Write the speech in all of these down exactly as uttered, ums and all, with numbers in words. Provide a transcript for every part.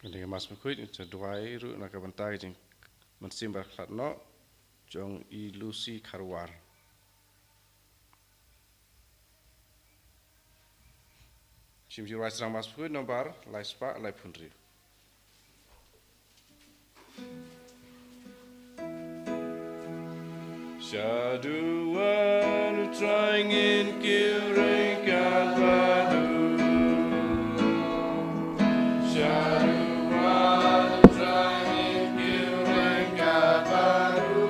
Dei ka Mass Bakhuid, ngi sa duwai ruh na ka bynta ka jingmynsiem bakhlad noh jong i Lucy Kharwar. Shim shuwa shrang Mass Bakhuid nombar lai spah lai phew hynriew. Shaduwan u Trai ngin kiew ryngkat bad u. Shaduwan u Trai ngin kiew ryngkat bad u.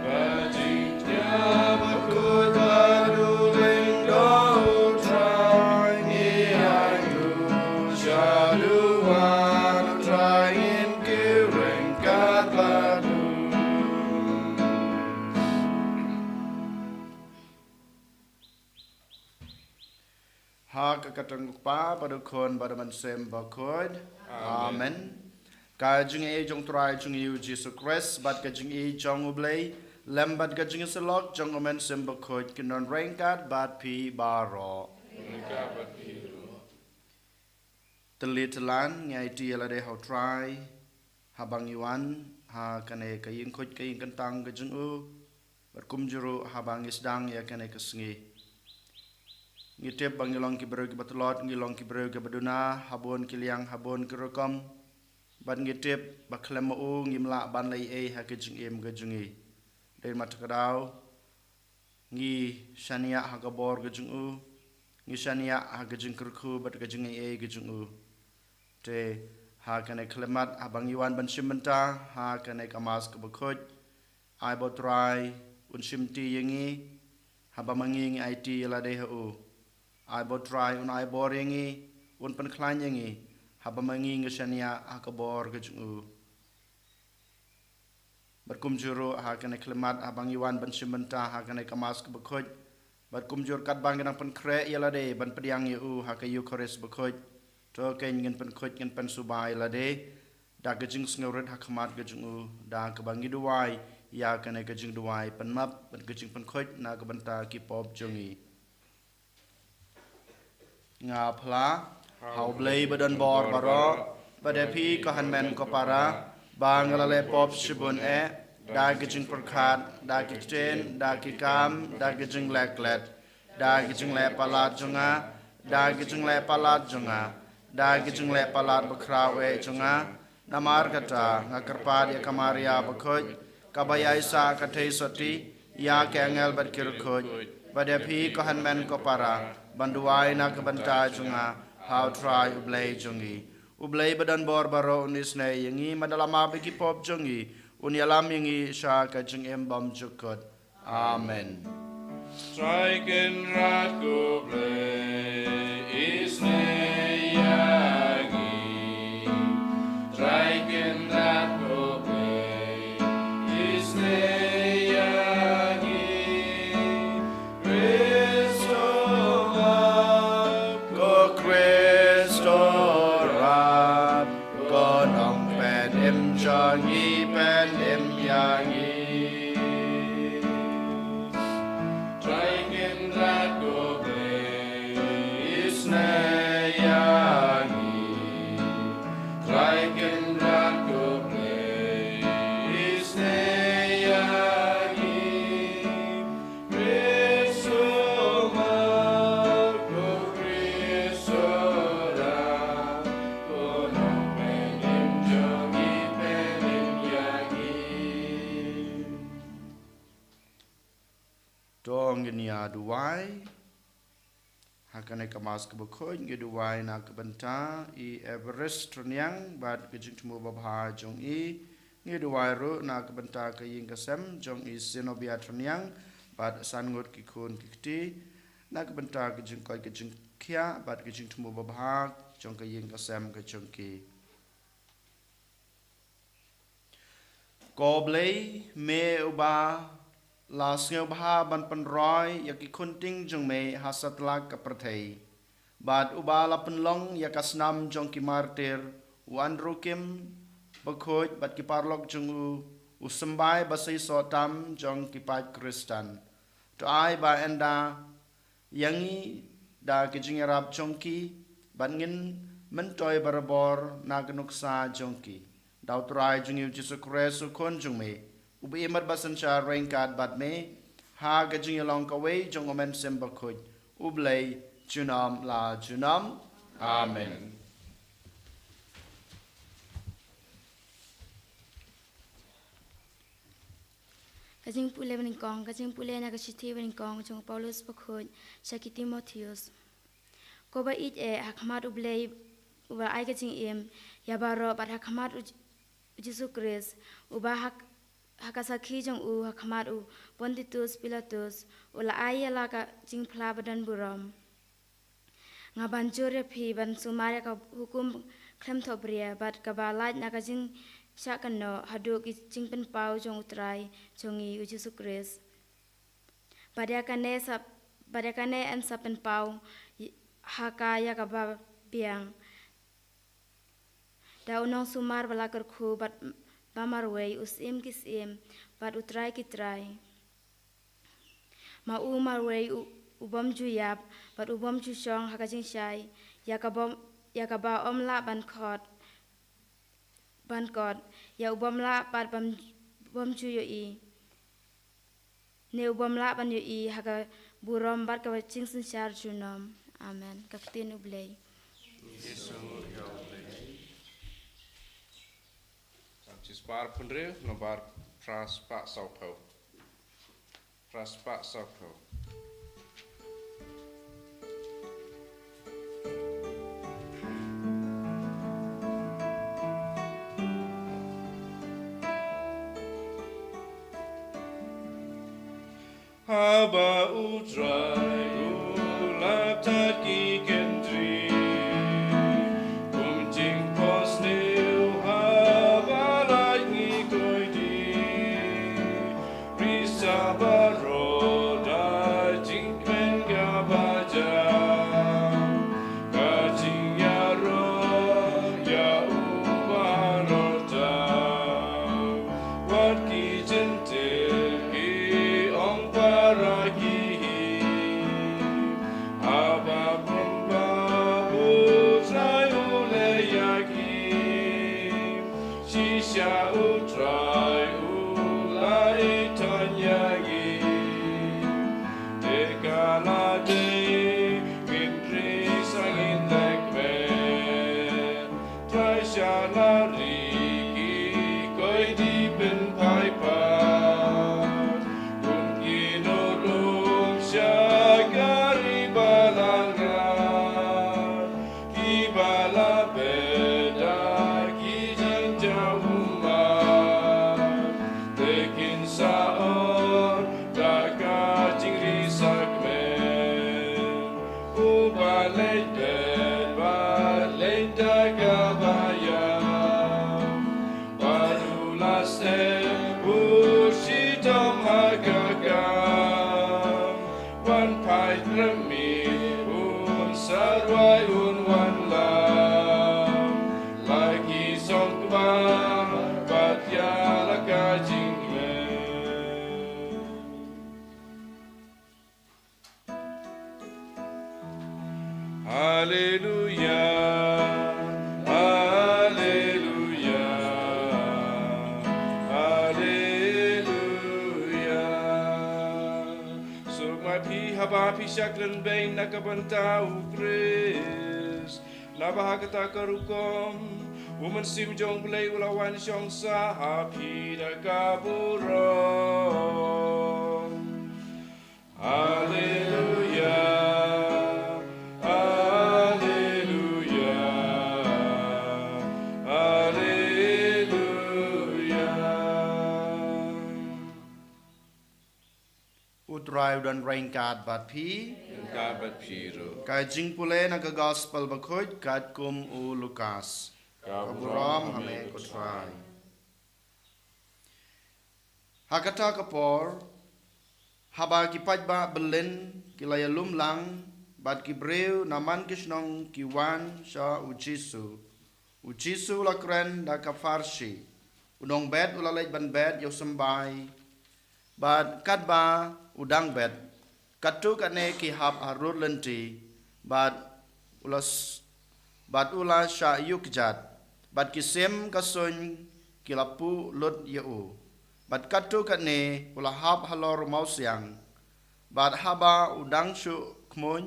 Ba jingkñia bakhuid bad u lyngdoh u Trai ngi ainguh. Shaduwan u Trai ngin kiew ryngkat bad u. Ha ka kyrteng u Kpa bad u Khun bad u Mynsiem Bakhuid. Amen. Amen. Ka jingaiei jong u Trai jong ngi u Jisu Khrist bad ka jingïeit jong u Blei lem bad ka jingïasyllok jong u Mynsiem Bakhuid kin don ryngkat bad phi baroh. Ryngkat bad phi ruh. Tylli tyllan ngi aiti ïa lade ha u Trai, haba ngi wan ha kane ka ïing khuid ka ïing kyntang ka jong u, bad kumjuh ruh haba ngi sdang ïa kane ka sngi. Ngi tip ba ngi long ki briew kiba tlot, ngi long ki briew kiba duna ha bun ki liang, ha bun ki rukom. Bad ngi tip ba khlem ma u ngim lah ban leh ei ei ha ka jingim ka jong ngi. Dei ma kata ka daw ngi shaniah ha ka bor ka jong u, ngi shaniah ha ka jingkyrkhu bad ka jingaiei ka jong u. Te ha kane ka khyllipmat haba ngi wan ban shim bynta ha kane ka Mass kaba khuid, ai ba u Trai un shimti ïa ngi haba ma ngi ngi aiti ïa lade ha u. Ai ba u Trai un ai bor ïa ngi, un pynkhlaiñ ïa ngi haba ma ngi ngi shaniah ha ka bor ka jong u. Bad kumjuh ruh ha kane ka khyllipmat haba ngi wan ban shim bynta ha kane ka Mass kaba khuid, bad kumjuh katba ngi dang pynkhreh ïa lade ban pdiang ïa u ha ka Eukharist bakhuid, to kein ngin pynkhuid, ngin pynsuba ïa lade da ka jingsngewrit ha khmat ka jong u, da kaba ngi duwai ïa kane ka jingduwai pynmap bad ka jingpynkhuid na ka bynta ki pop jong ngi. Nga phla ha u Blei ba don bor baroh, bad ïa phi ko hynmen ko para, ba nga la leh pop shibun eh, da ki jingpyrkhat, da ki ktien, da ki kam, da ki jingleh klet, da ki jingleh palat jong nga, da ki jingleh palat jong nga, da ki jingleh palat bakhraw eh jong nga. Namar kata nga kyrpad ïa ka Maria bakhuid, kaba ïaisah ka theisotti, ïa ki angel bad ki riewkhuid, bad ïa phi ko hynmen ko para, ban duwai na ka bynta jong nga ha u Trai u Blei jong ngi. U Blei ba don bor baroh un isynei ïa ngi, bad un ïalam ïa ki pop jong ngi, un ïalam ïa ngi sha ka jingim bymjukut. Amen. Trai Kynrad ko Blei, isynei ïa ngi. Trai Kynrad ko Blei, isynei ïa ngi. Khrist to map, ko Khrist to rap, ko Nongpynim jong ngi, pynim ïa ngi. Trai Kynrad ko Blei, isynei ïa ngi. Trai Kynrad ko Blei, isynei ïa ngi. Khrist to map, ko Khrist to rap, ko Nongpynim jong ngi, pynim ïa ngi. To ngin ïa duwai. Ha kane ka Mass kaba khuid ngi duwai na ka bynta i Everest Rynïang bad ka jingthmu babha jong i. Ngi duwai ruh na ka bynta ka ïing ka sem jong i Zenobia Rynïang bad san ngut ki khun ki kti, na ka bynta ka jingkoit ka jingkhiah bad ka jingthmu babha jong ka ïing ka sem ka jong ki. Ko Blei, me uba la sngewbha ban pynroi ïa ki khunting jong me ha satlak ka pyrthei, bad uba la pynlong ïa ka snam jong ki martir, u Andrew Kim bakhuid bad ki paralok jong u, u symbai ba seisoh tam jong ki paid Khristan. To ai ba ynda ïa ngi da ki jingïarap jong ki, bad ngin myntoi barabor na ka nuksa jong ki. Da U Trai jong ngi U Jisu Khrist U Khun jong me, uba im bad ba synshar ryngkat bad me, ha ka jingïalong kawei jong U Mynsiem Bakhuid, U Blei, junom la junom. Amen. Ka jingpule banyngkong, ka jingpule na ka shithi banyngkong jong u Paulus Bakhuid sha ki Timotheus. Ko ba ïeit eh, ha khmat U Blei uba ai ka jingim ïa baroh, bad ha khmat U J-, U Jisu Khrist, uba ha, ha ka sakhi jong u ha khmat u Pontius Pilatus u la ai ïa la ka jingphla ba don burom. Nga ban jur ïa phi ban sumar ïa ka hukum khlem thohbria, bad kaba lait na ka jingshah kynnoh haduh ki jingpynpaw jong U Trai jong ngi U Jisu Khrist. Bad ïa kane sa, bad ïa kane yn sa pynpaw ha ka ïa kaba biang, da u nongsumar ba la kyrkhu bad ba marwei, U Syiem ki syiem bad U Trai ki trai. Ma u marwei u, u bym ju ïap bad u bym ju shong ha ka jingshai, ïa ka bym, ïa kaba ym lah ban khot, ban kot, ïa u bym lah bad bym, bym ju ïohi, ne u bym lah ban ïohi ha ka burom bad ka jingsynshar junom. Amen. Ka ktien U Blei. Jispar pynriew, nombar phra spah sawphew. Phra spah sawphew. Haba U Trai u la tat ki kynti kum jingpos, ne haba lait ngi koidi, risa baroh da jingkmen kaba jam, ka jingïaroh ïa U Baroh Tam. Wat ki jynjar ki ong para ki hi, haba pynpaw U Trai u leh ïa ki. Shisha U Trai u la ïeit ïa ngi, te ka la dei ngin ri sa ngin leh kmen. Trai sha la ri ki koidi pynphai pat, kum ki nongrum sha ka ri ba la ngat, kiba la beh da ki jingjaw ummat, te kin sa ot da ka jingri sakmen. Uba leit bad, bad leit da kaba ïap, bad u la sep u shitom ha ka kam. Wan phai, Trai, mih, un sa rwai, un wanlam la ki song kba bad ïa la ka jingkmen. Haleluia, haleluia, haleluia. Suk ma phi haba phi shakri beiñ na ka bynta U Khrist, naba ha kata ka rukom U Mynsiem jong U Blei u la wan shong sah ha phi da ka burom. Haleluia, haleluia, haleluia. U Trai u don ryngkat bad phi. Ryngkat bad phi ruh. Ka jingpule na ka Gospel Bakhuid katkum u Lukas. Ka burom ha me ko Trai. Ha kata ka por, haba ki paidbah byllien ki la ïalum lang, bad ki briew na man ki shnong ki wan sha U Jisu, U Jisu u la kren da ka pharshi. U nongbet u la leit ban bet ïa u symbai, bad katba u dang bet, katto katne ki hap harud lynti, bad u la s-, bad u la shah ïuh kjat, bad ki sim ka suiñ ki la puh lut ïa u. Bad katto katne u la hap halor u mawsiang, bad haba u dang shu khmuiñ,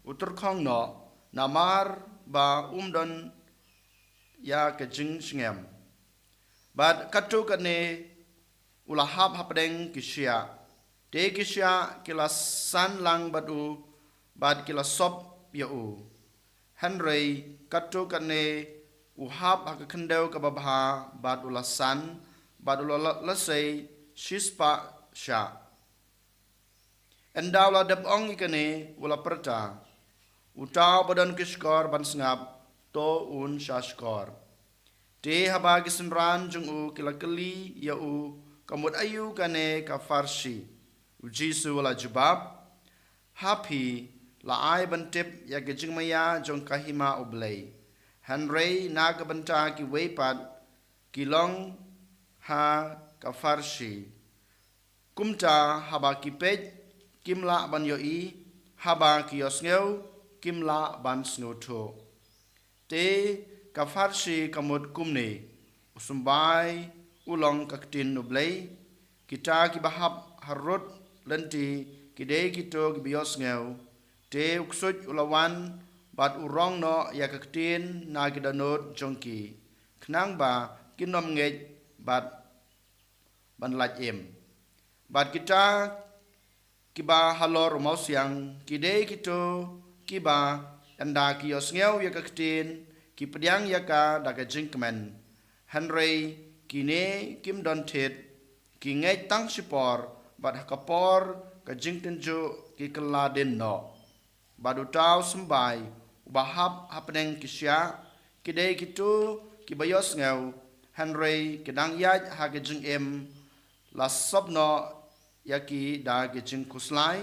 u tyrkhong noh, namar ba um don ïa ka jingsngem. Bad katto katne u la hap hapdeng ki shiah. Te ki shiah ki la san lang bad u, bad ki la sop ïa u. Hynrei katto katne u hap ha ka khyndew kaba bha, bad u la san, bad u la, la, la sei shispah shiah. Ynda u la dep ong ïa kane, u la pyrta, uta uba don ki shkor ban sngap, to un sha shkor. Te haba ki synran jong u ki la kylli ïa u, ka mut aïu kane ka pharshi, u Jisu u la jubab, ha phi la ai ban tip ïa ka jingmaïa jong ka hima U Blei. Hynrei na ka bynta kiwei pat, ki long ha ka pharshi. Kumta haba ki peit, kim lah ban ïohi, haba ki ïohsngew, kim lah ban sngewthuh. Te ka pharshi ka mut kumne, u symbai u long ka ktien U Blei. Kita kiba hap harud lynti ki dei kito kiba ïohsngew. Te u ksuid u la wan, bad u rong noh ïa ka ktien na ki dohnud jong ki, khnang ba kin ym ngeit, bad ban lait im. Bad kita kiba halor u mawsiang, ki dei kito kiba, ynda ki ïohsngew ïa ka ktien, ki pdiang ïa ka da ka jingkmen. Hynrei kine kim don thied, ki ngeit tang shipor, bad ha ka por ka jingtynjuh ki kylla dien noh. Bad uta u symbai uba hap hapdeng ki shiah, ki dei kito kiba ïohsngew, hynrei ki dang ïaid ha ka jingim, la sop noh ïa ki da ka jingkhuslai,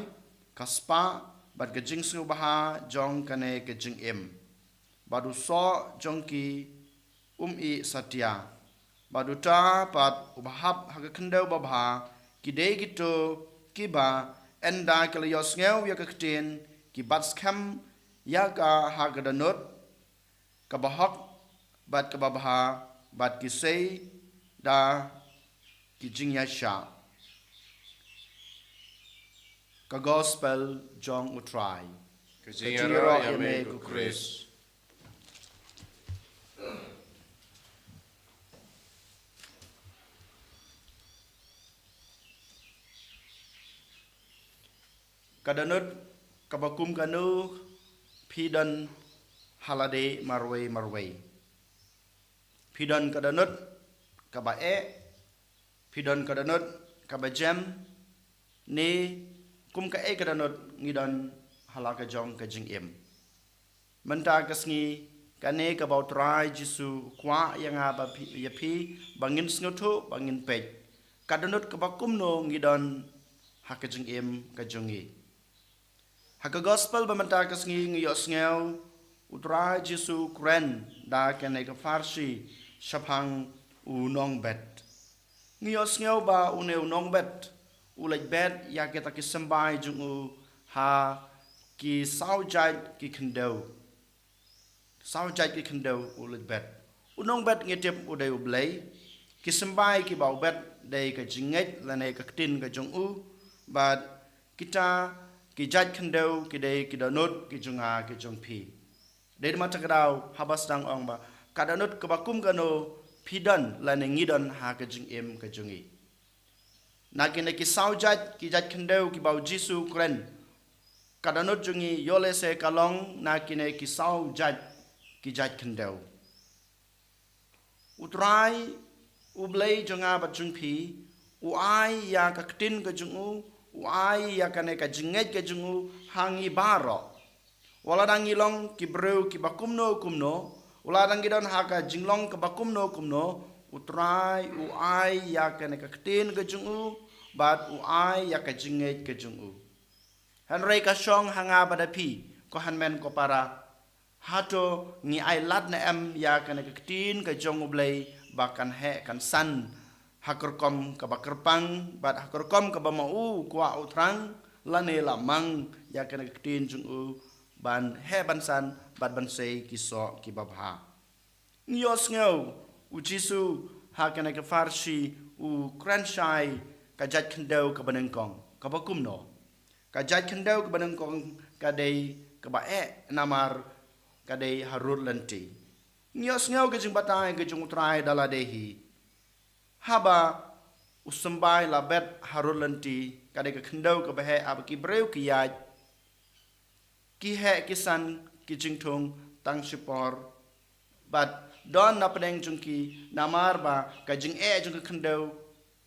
ka spah, bad ka jingsngewbha jong kane ka jingim. Bad u soh jong ki um ih satia. Bad uta pat uba hap ha ka khyndew babha, ki dei kito kiba, ynda ki la ïohsngew ïa ka ktien, ki bat skhem ïa ka ha ka dohnud kaba hok, bad kaba bha, bad ki sei da ki jingïaishah. Ka Gospel jong U Trai. Ka jingïaroh ïa me ko Khrist. Ka dohnud kaba kum kano phi don ha lade marwei marwei? Phi don ka dohnud kaba eh, phi don ka dohnud kaba jem, ne kum kaei ka dohnud ngi don ha la ka jong ka jingim? Mynta ka sngi, kane kaba U Trai Jisu u kwah ïa nga bad phi, ïa phi, ba ngin sngewthuh, ba ngin peit, ka dohnud kaba kumno ngi don ha ka jingim ka jong ngi. Ha ka Gospel ba mynta ka sngi ngi ïohsngew, U Trai Jisu u kren da kane ka pharshi shaphang u nongbet. Ngi ïohsngew ba une u nongbet u leit bet ïa kita ki symbai jong u ha ki saw jait ki khyndew. Saw jait ki khyndew u leit bet. U nongbet ngi tip u dei U Blei. Ki symbai kiba u bet dei ka jingngeit lane ka ktien ka jong u. Bad kita ki jait khyndew ki dei ki dohnud ki jong nga ki jong phi. Dei da mynta ka daw haba sdang ong ba ka dohnud kaba kum kano phi don lane ngi don ha ka jingim ka jong ngi. Na kine ki saw jait, ki jait khyndew kiba U Jisu u kren, ka dohnud jong ngi ïoh lehse ka long na kine ki saw jait, ki jait khyndew. U Trai U Blei jong nga bad jong phi, u ai ïa ka ktien ka jong u, u ai ïa kane ka jingngeit ka jong u ha ngi baroh. Wat la dang ngi long ki briew kiba kumno kumno, wat la dang ngi don ha ka jinglong kaba kumno kumno, U Trai u ai ïa kane ka ktien ka jong u, bad u ai ïa ka jingngeit ka jong u. Hynrei ka shong ha nga bad ha phi, ko hynmen ko para, hato ngi ai lad ne em ïa kane ka ktien ka jong U Blei ba kan heh kan san ha ka rukom kaba kyrpang bad ha ka rukom kaba ma u kwah u thrang, lane la mang ïa kane ka ktien jong u ban heh ban san bad ban sei ki soh ki babha. Ngi ïohsngew u Jisu ha kane ka pharshi u kren shai ka jait khyndew kaba nyngkong, kaba kumno? Ka jait khyndew kaba nyngkong ka dei kaba eh namar ka dei harud lynti. Ngi ïohsngew ka jingbatai ka jong u Trai da lade hi. Haba u symbai la bet harud lynti, ka dei ka khyndew kaba heh haba ki briew ki ïaid, ki heh ki san, ki jingthung tang shipor. Bad don na pdeng jong ki, namar ba ka jingeh jong ka khyndew,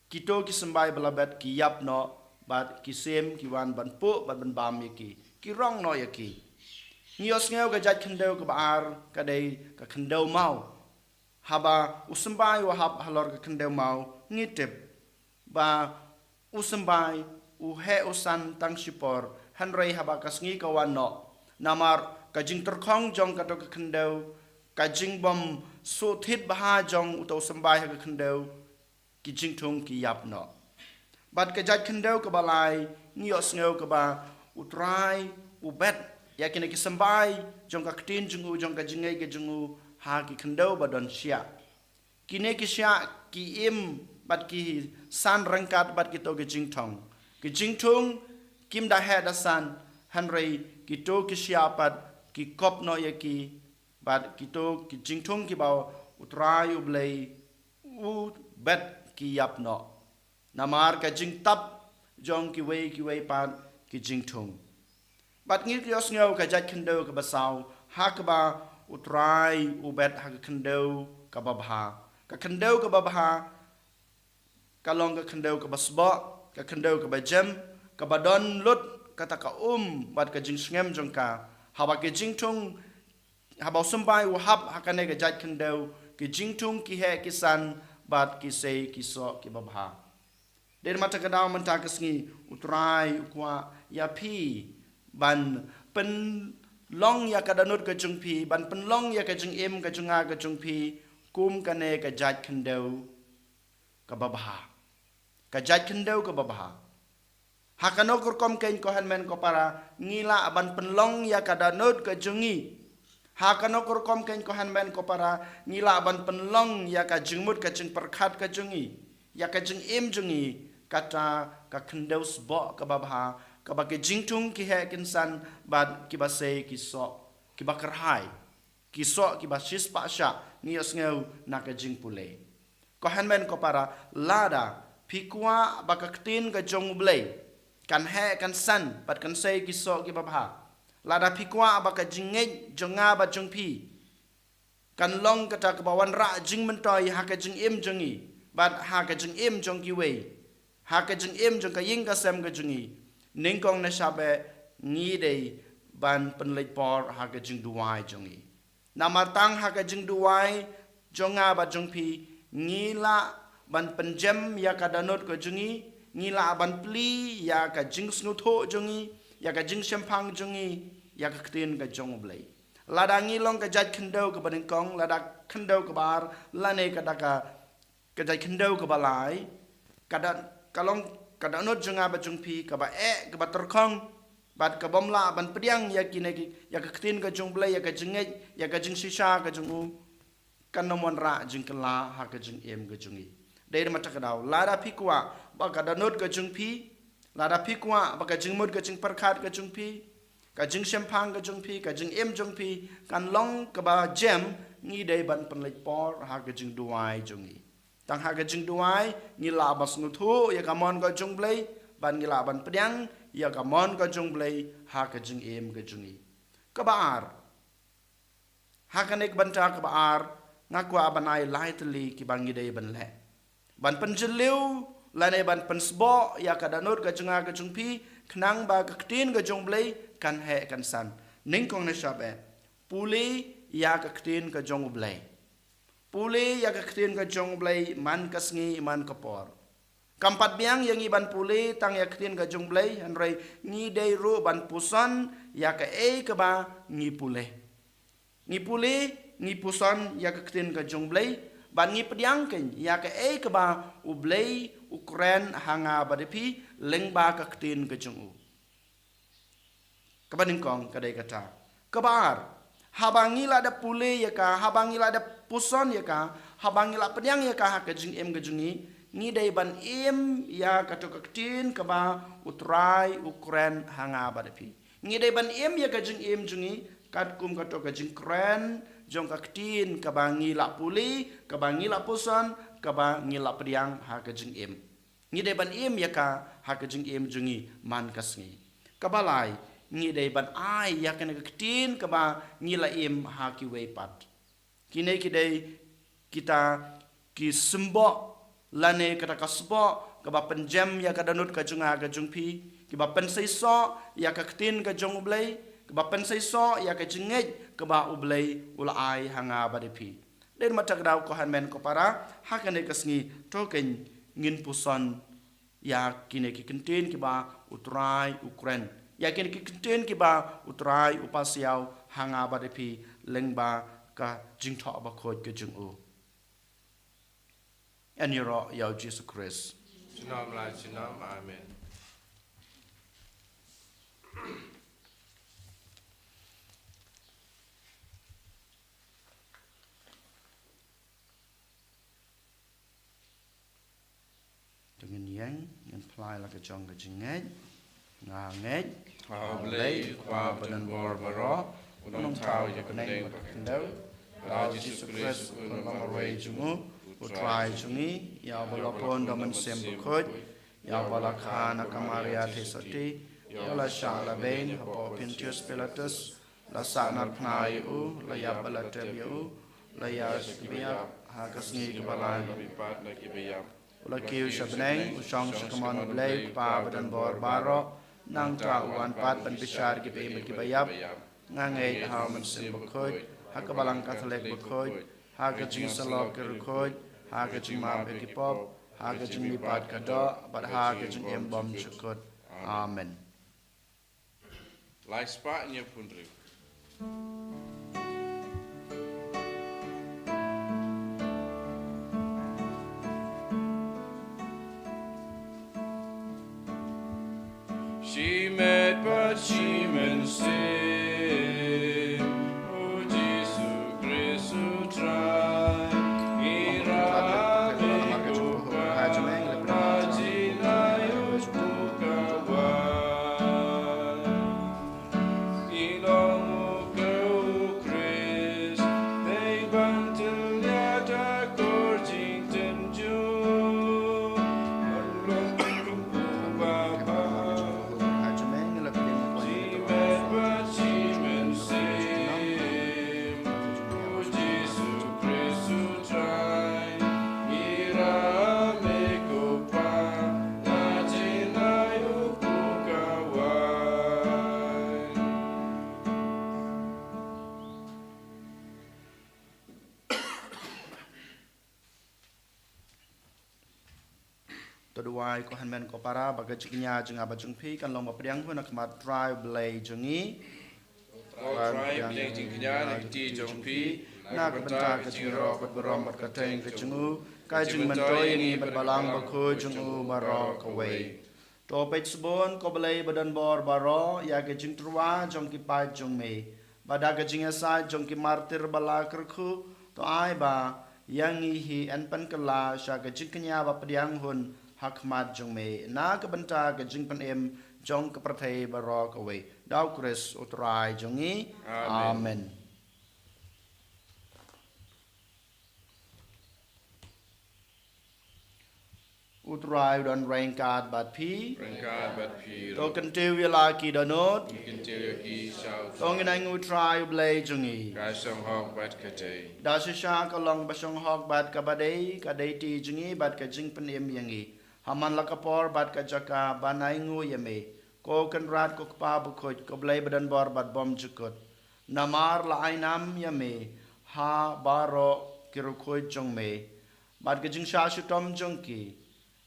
kito ki symbai ba la bet ki ïap noh, bad ki sim ki wan ban puh bad ban bam ïa ki, ki rong noh ïa ki. Ngi ïohsngew ka jait khyndew kaba ar ka dei ka khyndew maw. Haba u symbai u hap halor ka khyndew maw, ngi tip ba u symbai u heh u san tang shipor, hynrei haba ka sngi ka wan noh, namar ka jingtyrkhong jong kato ka khyndew, ka jingbym suhthit bha jong uto u symbai ha ka khyndew, ki jingthung ki ïap noh. Bad ka jait khyndew kaba lai, ngi ïohsngew kaba u Trai u bet ïa kine ki symbai jong ka ktien jong u, jong ka jingngeit ka jong u, ha ki khyndew ba don shiah. Kine ki shiah ki im bad ki san ryngkat bad kito ki jingthung. Ki jingthung kim da heh da san, hynrei kito ki shiah pat ki kop noh ïa ki, bad kito ki jingthung kiba u Trai u Blei u bet ki ïap noh. Namar ka jingtap jong kiwei kiwei pat ki jingthung. Bad ngi ïohsngew ka jait khyndew kaba saw, ha kaba u Trai u bet ha ka khyndew kaba bha. Ka khyndew kaba bha ka long ka khyndew kaba sboh, ka khyndew kaba jem, kaba don lut kata ka um bad ka jingsngem jong ka. Haba ki jingthung, haba u symbai u hap ha kane ka jait khyndew, ki jingthung ki heh ki san, bad ki sei ki soh kiba bha. Dei na kata ka daw mynta ka sngi u Trai u kwah ïa phi ban pynlong ïa ka dohnud ka jong phi, ban pynlong ïa ka jingim ka jong nga ka jong phi kum kane ka jait khyndew kaba bha. Ka jait khyndew kaba bha. Ha kano ka rukom keiñ ko hynmen ko para, ngi lah ban pynlong ïa ka dohnud ka jong ngi. Ha kano ka rukom keiñ ko hynmen ko para, ngi lah ban pynlong ïa ka jingmut ka jingpyrkhat ka jong ngi, ïa ka jingim jong ngi, kata ka khyndew sboh kaba bha, kaba ki jingthung ki heh ki san, bad kiba sei ki soh kiba kyrhai, ki soh kiba shispah shah, ngi ïohsngew na ka jingpule. Ko hynmen ko para, lada phi kwah ba ka ktien ka jong u Blei kan heh kan san bad kan sei ki soh kiba bha, lada phi kwah ba ka jingngeit jong nga bad jong phi kan long kata kaba wanrah jingmyntoi ha ka jingim jong ngi bad ha ka jingim jong kiwei, ha ka jingim jong ka ïing ka sem ka jong ngi, nyngkong nyngshap eh ngi dei ban pynleit por ha ka jingduwai jong ngi. Namar tang ha ka jingduwai jong nga bad jong phi, ngi lah ban pynjem ïa ka dohnud ka jong ngi, ngi lah ban plie ïa ka jingsngewthuh jong ngi, ïa ka jingshemphang jong ngi, ïa ka ktien ka jong u Blei. Lada ngi long ka jait khyndew kaba nyngkong, lada khyndew kaba ar, lane ka da ka ka jait khyndew kaba lai, ka da, ka long ka dohnud jong nga bad jong phi kaba eh, kaba tyrkhong, bad ka bym lah ban pdiang ïa kine ki, ïa ka ktien ka jong u Blei, ïa ka jingngeit, ïa ka jingshisha ka jong u, kan ym wanrah jingkylla ha ka jingim ka jong ngi. Dei na kata ka daw, lada phi kwah ba ka dohnud ka jong phi, lada phi kwah ba ka jingmut ka jingpyrkhat ka jong phi, ka jingshemphang ka jong phi, ka jingim jong phi kan long kaba jem, ngi dei ban pynleit por ha ka jingduwai jong ngi. Tang ha ka jingduwai ngi lah ban sngewthuh ïa ka mon ka jong u Blei, bad ngi lah ban pdiang ïa ka mon ka jong u Blei ha ka jingim ka jong ngi. Kaba ar, ha kane ka bynta kaba ar, nga kwah ban ai lai tylli kiba ngi dei ban leh ban pynjylliew lane ban pynsboh ïa ka dohnud ka jong nga ka jong phi, khnang ba ka ktien ka jong u Blei kan heh kan san. Nyngkong nyngshap eh, pule ïa ka ktien ka jong u Blei. Pule ïa ka ktien ka jong u Blei man ka sngi man ka por. Kam pat biang ïa ngi ban pule tang ïa ka ktien ka jong u Blei, hynrei ngi dei ruh ban puson ïa kaei kaba ngi pule. Ngi pule, ngi puson ïa ka ktien ka jong u Blei, bad ngi pdiang keiñ ïa kaei kaba u Blei u kren ha nga bad phi lyngba ka ktien ka jong u. Kaba nyngkong ka dei kata. Kaba ar, Haba ngi la dep pule ïa ka, haba ngi la dep puson ïa ka, haba ngi la pdiang ïa ka ha ka jingim ka jong ngi, ngi dei ban im ïa kato ka ktien kaba U Trai u kren ha nga bad phi. Ngi dei ban im ïa ka jingim jong ngi katkum kato ka jingkren jong ka ktien kaba ngi la pule, kaba ngi la puson, kaba ngi la pdiang ha ka jingim. Ngi dei ban im ïa ka ha ka jingim jong ngi man ka sngi. Kaba lai, ngi dei ban ai ïa kane ka ktien kaba ngi la im ha kiwei pat. Kine ki dei kita ki symboh lane kata ka sboh kaba pynjem ïa ka dohnud ka jong nga ka jong phi, kiba pynseisoh ïa ka ktien ka jong U Blei, kiba pynseisoh ïa ka jingngeit kaba U Blei u la ai ha nga bad phi. Dei ma ta ka daw ko hynmen ko para, ha kane ka sngi to kein ngin puson ïa kine ki kyntien kiba U Trai u kren. Ïa kine ki kyntien kiba U Trai u pasiaw ha nga bad phi lyngba ka jingthoh bakhuid ka jong u. Yn ïaroh ïa U Jisu Khrist. Junom la junom, amen. To ngin ïeng, ngin phla la ka jong ka jingngeit. Nga ngeit ha U Blei, U Kpa badonbor baroh, u nongthaw ïa ka bneng bad ka khyndew, bad ha U Jisu Khrist u khun ba marwei jong u, U Trai jong ngi, ïa uba la pun da U Mynsiem Bakhuid, ïa uba la kha na ka Maria Theisotti, ïa uba la shah la beiñ hapoh Pontius Pilatus, la sahnarphna ïa u, la ïap bad la tep ïa u, la ïaid sha kiba ïap, ha ka sngi kaba lai u la mihpat na kiba ïap. U la kiew sha bneng, u shong sha ka mon U Blei U Kpa badonbor baroh, nangta u wan pat ban bishar kiba im bad kiba ïap. Nga ngeit ha U Mynsiem Bakhuid, ha ka Balang Katholik bakhuid, ha ka jingïasyllok ki riewkhuid, ha ka jingmap ïa ki pop, ha ka jingmihpat ka doh, bad ha ka jingim bymjukut. Amen. Lai spah hynñiew phew hynriew. Shimet bad shimensien, O Jisu Khrist U Trai, ngi ïarap ïa u Kpa, na jngai u Kpa, na jngai u Kpa. To duwai ko hynmen ko para ba ka jingkñia jong nga bad jong phi kan long ba pdiang hun ha khmat U Trai U Blei jong ngi. Ko Trai, pdiang jingkñia na ka kti jong phi na ka bynta ka jingïaroh bad burom bad ka kyrteng ka jong u, ka jingmyntoi ïa ngi bad Balang Bakhuid jong u baroh kawei. To peit sbun ko Blei badonbor baroh ïa ka jingtyrwa jong ki paid jong me, bad da ka jingïasaid jong ki martir ba la kyrkhu, to ai ba ïa ngi hi yn pynkylla sha ka jingkñia ba pdiang hun ha khmat jong me na ka bynta ka jingpynim jong ka pyrthei baroh kawei. Da U Khrist U Trai jong ngi. Amen. Amen. U Trai u don ryngkat bad phi. Ryngkat bad phi ruh. To kyntiew ïa la ki dohnud. Ngi kyntiew ïa ki sha U Trai. To ngin ainguh U Trai U Blei jong ngi. Ka shong hok bad ka dei. Da shisha ka long ba shong hok bad kaba dei, ka dei ti jong ngi bad ka jingpynim ïa ngi. Ha man la ka por bad ka jaka ban ainguh ïa me, ko Kynrad ko Kpa Bakhuid, ko Blei badonbor bad bymjukut. Namar la ai nam ïa me ha baroh ki riewkhuid jong me, bad ka jingshah shitom jong ki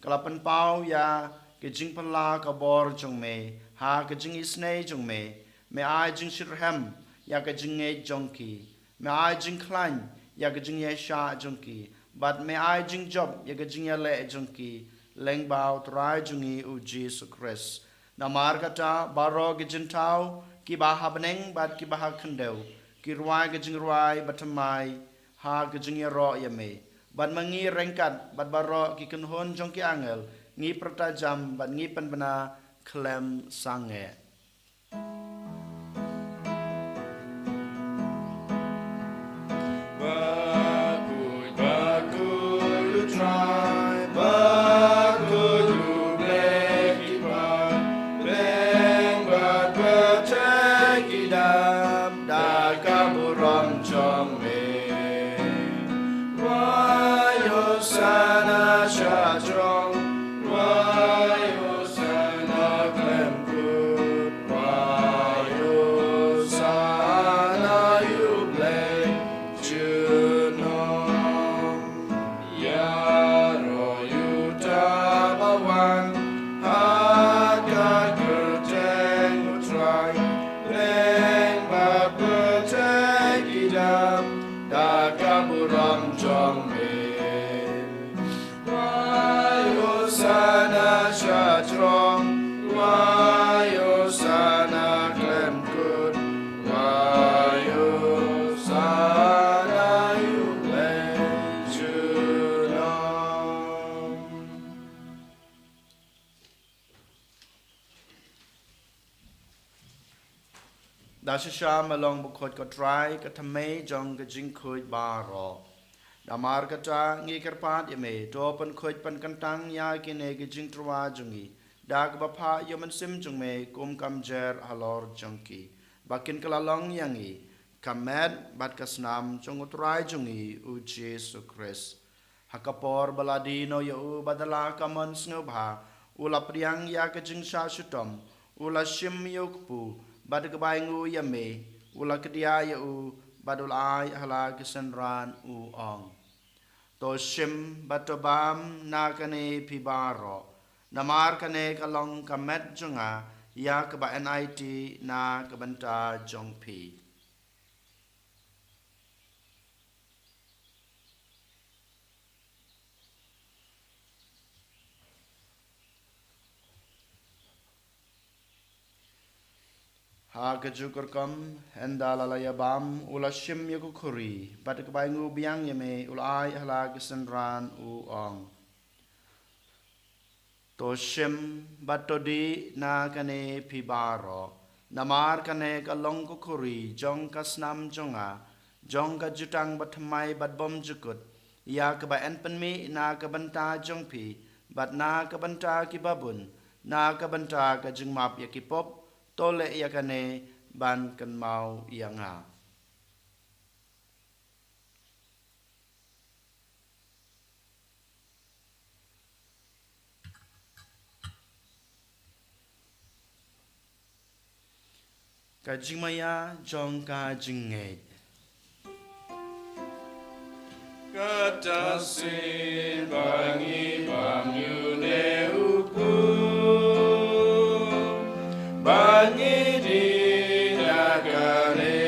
ka la pynpaw ïa ka jingpynlah ka bor jong me ha ka jingisynei jong me. Me ai jingshitrhem ïa ka jingngeit jong ki. Me ai jingkhlaiñ ïa ka jingïaishah jong ki, bad me ai jingjop ïa ka jingïaleh jong ki, lyngba U Trai jong ngi U Jisu Khrist. Namar kata baroh ki jingthaw kiba ha bneng bad kiba ha khyndew ki rwai ka jingrwai bathymmai ha ka jingïaroh ïa me. Bad ma ngi ryngkat bad baroh ki kynhun jong ki angel ngi pyrta jam bad ngi pynbna khlem sangeh. Bakhuid, bakhuid U Trai, bakhuid U Blei ki paid, bneng bad pyrthei ki dap da ka burom jong me. Wai Hosana sha jrong, wai Hosana khlem kut, wai Hosana ïa U Blei junom. Ïaroh ïa uta ba wan ha ka kyrteng U Trai, bneng bad pyrthei ki dap da ka burom jong me. Wai Hosana sha jrong, wai Hosana khlem kut, wai Hosana ïa U Blei junom. Da shisha ma long bakhuid ko Trai, ka thymmei jong ka jingkhuid baroh. Namar kata ngi kyrpad ïa me, to pynkhuid pynkyntang ïa kine ki jingtyrwa jong ngi da kaba phah ïa U Mynsiem jong me kum ka mjer halor jong ki, ba kin kylla long ïa ngi ka met bad ka snam jong U Trai jong ngi U Jisu Khrist. Ha ka por ba la die noh ïa u bad da la ka mon sngewbha, u la pdiang ïa ka jingshah shitom, u la shim ïa u kpu, bad kaba ainguh ïa me, u la kdiah ïa u, bad u la ai ha la ki synran u ong: To shim bad to bam na kane phi baroh, namar kane ka long ka met jong nga, ïa kaba enait na ka bynta jong phi. Ha kajuh ka rukom, ynda la la ïa bam, u la shim ïa ka khuri, bad kaba ainguh biang ïa me, u la ai ha la ki synran u ong: To shim bad to dih na kane phi baroh, namar kane ka long ka khuri jong ka snam jong nga, jong ka jutang bathymmai bad bymjukut, ïa kaba yn pynmih na ka bynta jong phi, bad na ka bynta kiba bun, na ka bynta ka jingmap ïa ki pop. To leh ïa kane ban kynmaw ïa nga. Ka jingmaïa jong ka jingngeit. Kata shisien ba ngi bam ïa une u kpu, ba ngi dih na kane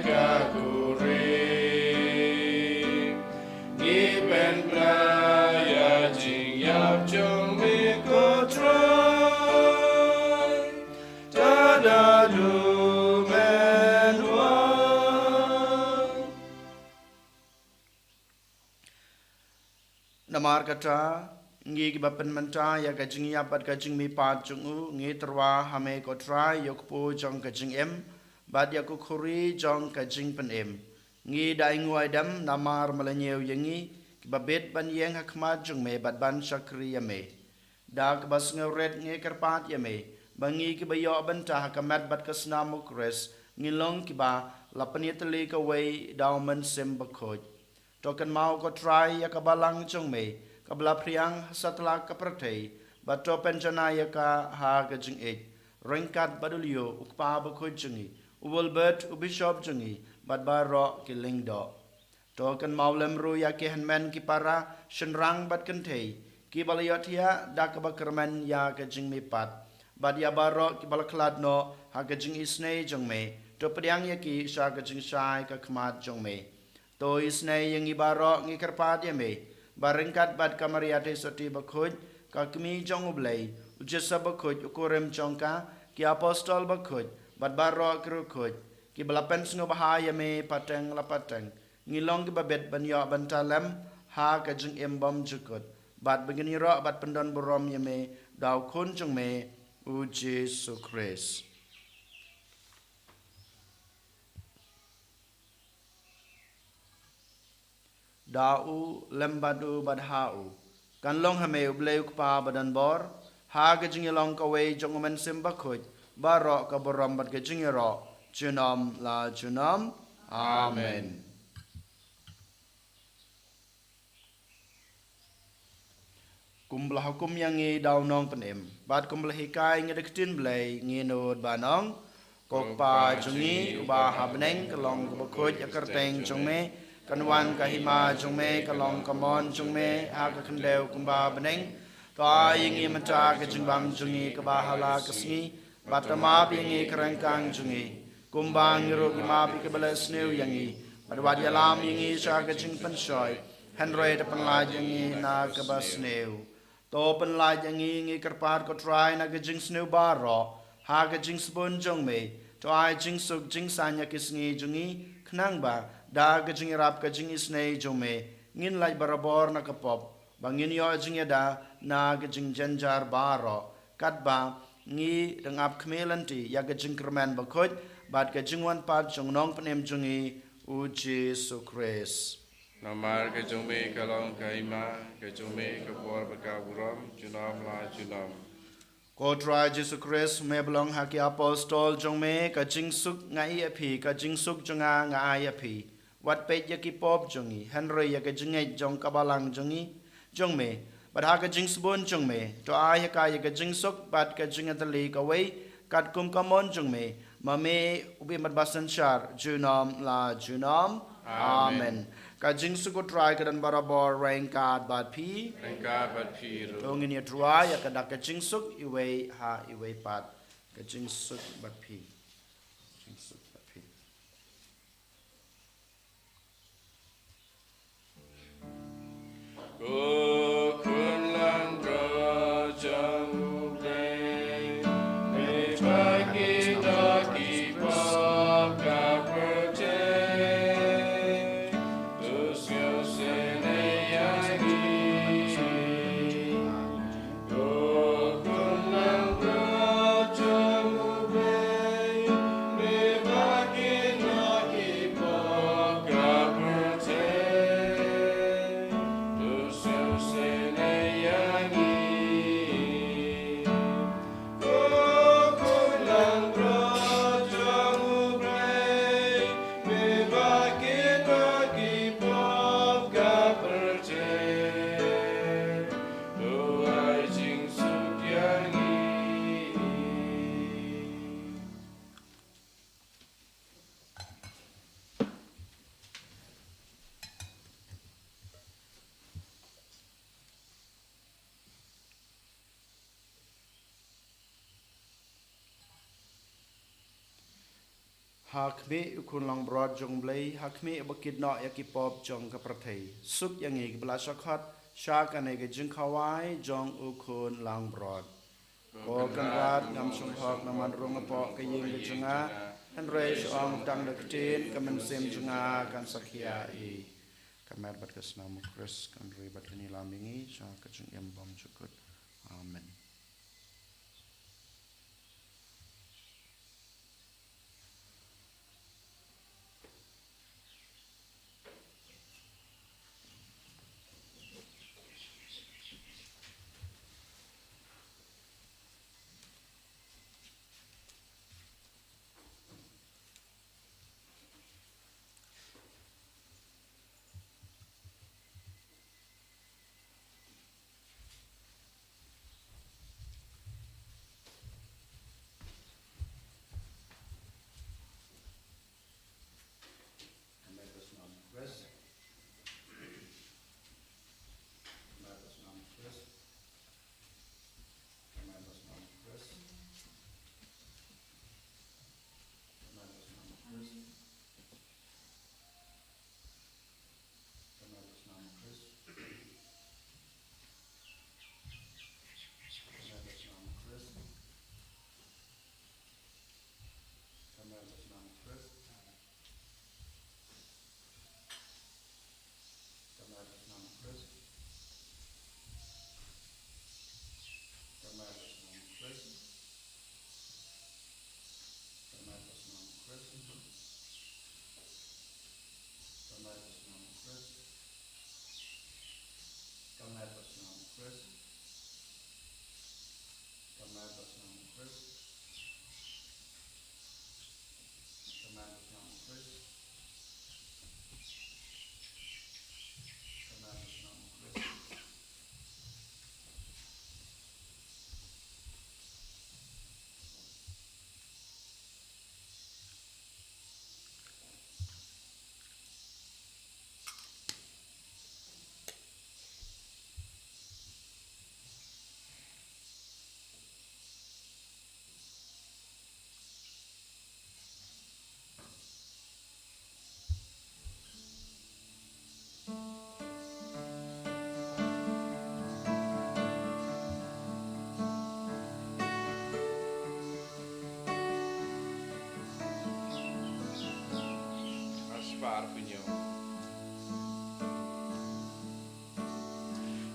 ka khuri, ngi pynbna ïa ka jingïap jong me ko Trai, tad haduh men wan. Namar kata, ngi kiba pynmynta ïa ka jingïap bad ka jingmihpat jong u, ngi tyrwa ha me ko Trai ïa u kpu jong ka jingim, bad ïa ka khuri jong ka jingpynim. Ngi da ainguh aidem namar me la ñiew ïa ngi, kiba bit ban ïeng ha khmat jong me bad ban shakri ïa me. Da kaba sngewrit ngi kyrpad ïa me, ba ngi kiba ïoh bynta ha ka met bad ka snam u Khrist, ngin long kiba la pynïatylli kawei da u Mynsiem Bakhuid. To kynmaw ko Trai ïa ka balang jong me, kaba la phriang ha satlak ka pyrthei, bad to pynjanai ïa ka ha ka jingïeit, ryngkat bad u Leo, u Kpa Bakhuid jong ngi, u Wilbert, u Bishop jong ngi, bad baroh ki lyngdoh. To kynmaw lem ruh ïa ki hynmen ki para, shynrang bad kynthei, kiba la ïohthiah da kaba kyrmen ïa ka jingmihpat, bad ïa baroh kiba la khlad noh ha ka jingisynei jong me, to pdiang ïa ki sha ka jingshai ka khmat jong me. To isynei ïa ngi baroh, ngi kyrpad ïa me, ba ryngkat bad ka Maria Theisotti Bakhuid, ka Kmie jong u Blei, u Joseph Bakhuid, u kurim jong ka, ki apostol bakhuid, bad baroh ki riewkhuid, kiba la pynsngewbha ïa me pateng la pateng, ngin long kiba bit ban ïoh bynta lem ha ka jingim bymjukut, bad ba ngin ïaroh bad pyndonburom ïa me da u Khun jong me, u Jisu Khrist. Da u, lem bad u, bad ha u, kan long ha me u Blei u Kpa badonbor, ha ka jingïalong kawei jong u Mynsiem Bakhuid, baroh ka burom bad ka jingïaroh junom la junom. Amen. Kumba la hukum ïa ngi da u Nongpynim, bad kumba la hikai ngi da ka ktien Blei, ngin nud ban ong: Ko Kpa jong ngi uba ha bneng, ka long kaba khuid ïa ka kyrteng jong me, kan wan ka hima jong me, ka long ka mon jong me ha ka khyndew kumba ha bneng. To ai ïa ngi mynta ka jingbam jong ngi kaba ha la ka sngi, bad to map ïa ngi ka ryngkang jong ngi, kumba ngi ruh ngi map ïa kiba leh sniew ïa ngi, bad wat ïalam ïa ngi sha ka jingpynshoi, hynrei to pynlait ïa ngi na kaba sniew. To pynlait ïa ngi, ngi kyrpad ko Trai, na ka jingsniew baroh, ha ka jingsbun jong me. To ai jingsuk jingsaiñ ïa ki sngi jong ngi, khnang ba da ka jingïarap ka jingisynei jong me, ngin lait barabor na ka pop, ba ngin ïoh jingïada na ka jingjynjar baroh, katba ngi dang ap khmih lynti ïa ka jingkyrmen bakhuid bad ka jingwan pat jong u Nongpynim jong ngi, u Jisu Khrist. Namar ka jong me ka long ka hima, ka jong me ka bor bad ka burom junom la junom. Ko Trai Jisu Khrist, me ba la ong ha ki apostol jong me: Ka jingsuk nga ai ïa phi, ka jingsuk jong nga nga ai ïa phi. Wat peit ïa ki pop jong ngi, hynrei ïa ka jingngeit jong ka balang jong ngi, jong me, bad ha ka jingsbun jong me, to ai ha ka ïa ka jingsuk bad ka jingïatylli kawei, katkum ka mon jong me, ma me u bym bad basynshar junom la junom. Amen. Amen. Ka jingsuk u Trai ka don barabor ryngkat bad phi. Ryngkat bad phi ruh. To ngin ïatruai ïa ka dak ka jingsuk iwei ha iwei pat. Ka jingsuk bad phi. Jingsuk bad phi. Ko khun langbrot jong U Blei, me ba kynnoh ki pop ka pyrthei, to sngewsynei ïa ngi. To ai jingsuk ïa ngi. Ha khmih u khun langbrot jong U Blei, ha khmih uba kit noh ïa ki pop jong ka pyrthei. Suk ïa ngi kiba la shah khot sha kane ka jingkhawai jong u khun langbrot. Ko Kynrad, ngam shym hok namar rung hapoh ka ïing ka jong nga, hynrei shu ong tang da ka ktien, ka mynsiem jong nga kan sa khia hi. Ka met bad ka snam u Khrist kan ri bad kan ïalam ïa ngi sha ka jingim bymjukut. Amen.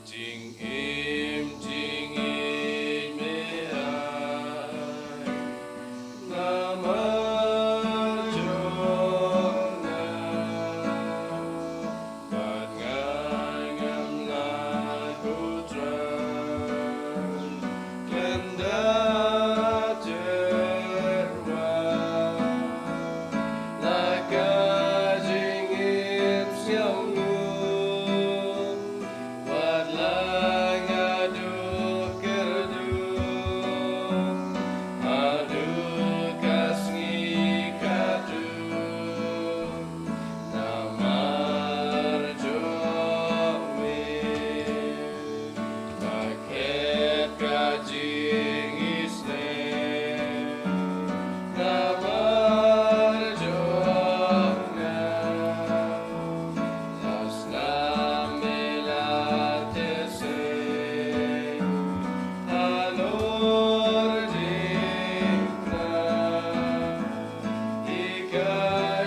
Jingim jingim me ai, namar jong nga. Bad nga ngam lah khutra, khlem da tyrwa, la ka jingim sngewlem. Wat la nga duk kyrduh, haduh ka sngi khatduh, namar jong me. Ba khet ka jingisynei, namar jong nga. La snam me la teh sei halor jingpra, ïa ka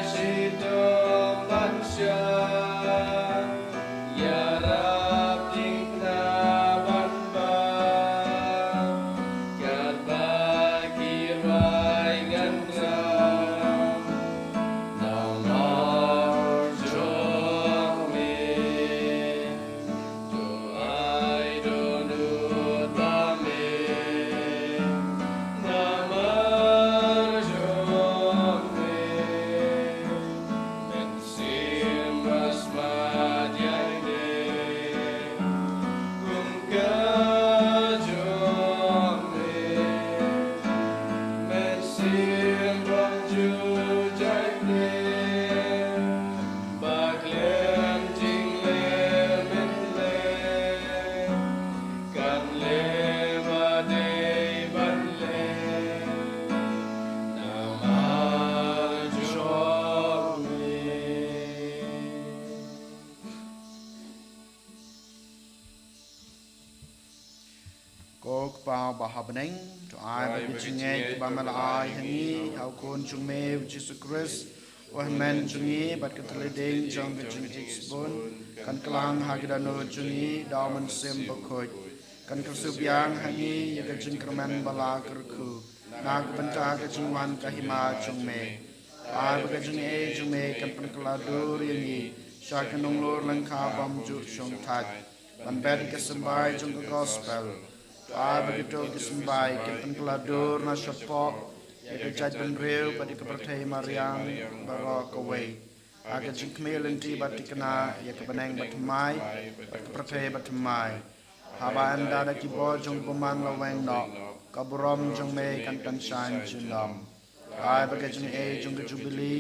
shitom ban shah ïarap jingkna ban bam, katba ki rwai ngan jam, namar jong me. To ai dohnud ba me, namar jong me. Mynsiem ba smat ïaineh kum ka jong me. Mynsiem ba ju ïaineh, ba khlem jingleh mynleh, kan leh ba dei ban leh, namar jong me. Ko Kpa ba ha bneng, to ai ba ka jingngeit ba me la ai ha ngi ha u Khun jong me u Jisu Khrist, u hynmen jong ngi, bad ka thylliej ding jong ka jingïeit sbun kan kylla ha ki dohnud jong ngi da u Mynsiem Bakhuid. Kan kyrsiu biang ha ngi ïa ka jingkyrmen ba la kyrkhu na ka bynta ka jingwan ka hima jong me. Ai ba ka jingaiei jong me kan pynkylla dur ïa ngi sha ka nonglor lyngkha bymjukshongthait, ban bet ïa ka symbai jong ka gospel. Ai ba kito ki symbai kin pynkylla dur na shapoh ïa ka jaitbynriew bad ïa ka pyrthei mariang baroh kawei, ha ka jingkhmih lynti ba thikna ïa ka bneng bathymmai bad ka pyrthei bathymmai. Haba ynda da ki bor jong u bymman la weng noh, ka burom jong me kan pynshaiñ junom. Ai ba ka jingaiei jong ka Jubili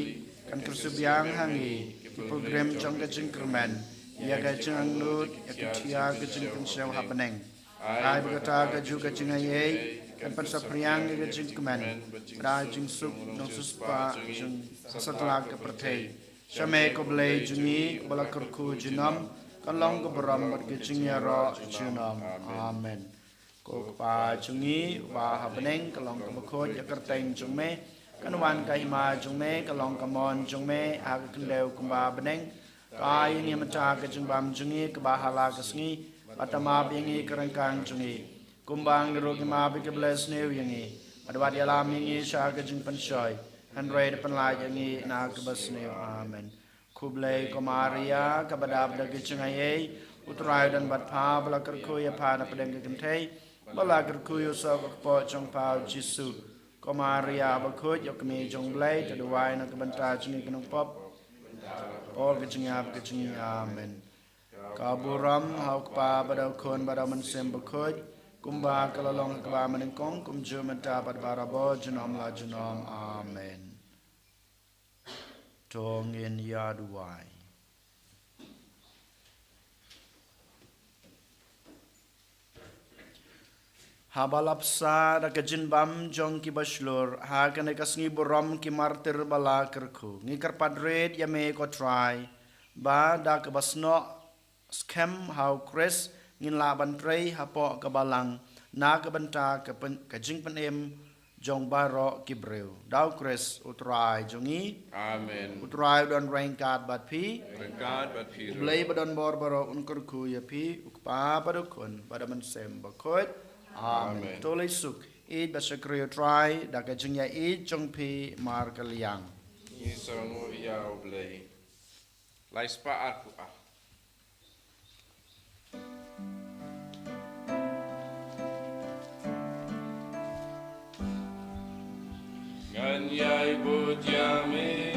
kan kyrsiu biang ha ngi, ki pilgrim jong ka jingkyrmen, ïa ka jingangnud, ïa ka thiar ka jingpynshitom ha bneng. Ai ba kata kajuh ka jingaiei kan pynsaphriang ïa ka jingkmen, bad ai jingsuk nongsiewspah jong ka satlak ka pyrthei. Sha me ko Blei jong ngi, ba la kyrkhu junom, kan long ka burom bad ka jingïaroh junom. Amen. Ko Kpa jong ngi uba ha bneng, ka long kaba khuid ïa ka kyrteng jong me. Kan wan ka hima jong me, ka long ka mon jong me ha ka khyndew kumba ha bneng. Ka ai ïa ngi mynta ka jingbam jong ngi kaba ha la ka sngi, bad to map ïa ngi ka ryngkang jong ngi, kumba ngi ruh ngi map ïa kiba la sniew ïa ngi. Bad wat ïalam ïa ngi sha ka jingpynshoi, hynrei to pynlait ïa ngi na kaba sniew. Amen. Khublei ko Maria, kaba dap da ka jingaiei, u Trai u don bad pha, ba la kyrkhu ïa pha na pdeng ki kynthei, ba la kyrkhu ïa u soh ka kpoh jong pha u Jisu. Ko Maria bakhuid, ïa u Kmie jong u Blei, to duwai na ka bynta jong ngi ki nongpop, por ka jingïap ka jong ngi. Amen. Ka burom ha u Kpa bad ha u Khun bad ha u Mynsiem Bakhuid, kumba ka la long ha kaba mynnyngkong, kumjuh mynta bad barabor, junom la junom. Amen. To ngin ïa duwai. Haba la bsa da ka jingbam jong kiba shlur, ha kane ka sngi burom ki martir ba la kyrkhu, ngi kyrpad rit ïa me ko Trai, ba da kaba snoh skhem ha u Khrist, ngin lah ban trei hapoh ka balang, na ka bynta ka pyn-, ka jingpynim jong baroh ki briew. Da u Khrist u Trai jong ngi. Amen. U Trai u don ryngkat bad phi. Ryngkat bad phi ruh. U Blei ba don bor baroh un kyrkhu ïa phi, u Kpa bad u Khun bad u Mynsiem Bakhuid. Amen. Amen. To leit suk, ïeit bad shakri u Trai da ka jingïaid jong phi markylliang. Ngi sngewnguh ïa u Blei. Lai spah arphew ar. Ngan ïai bud ïa me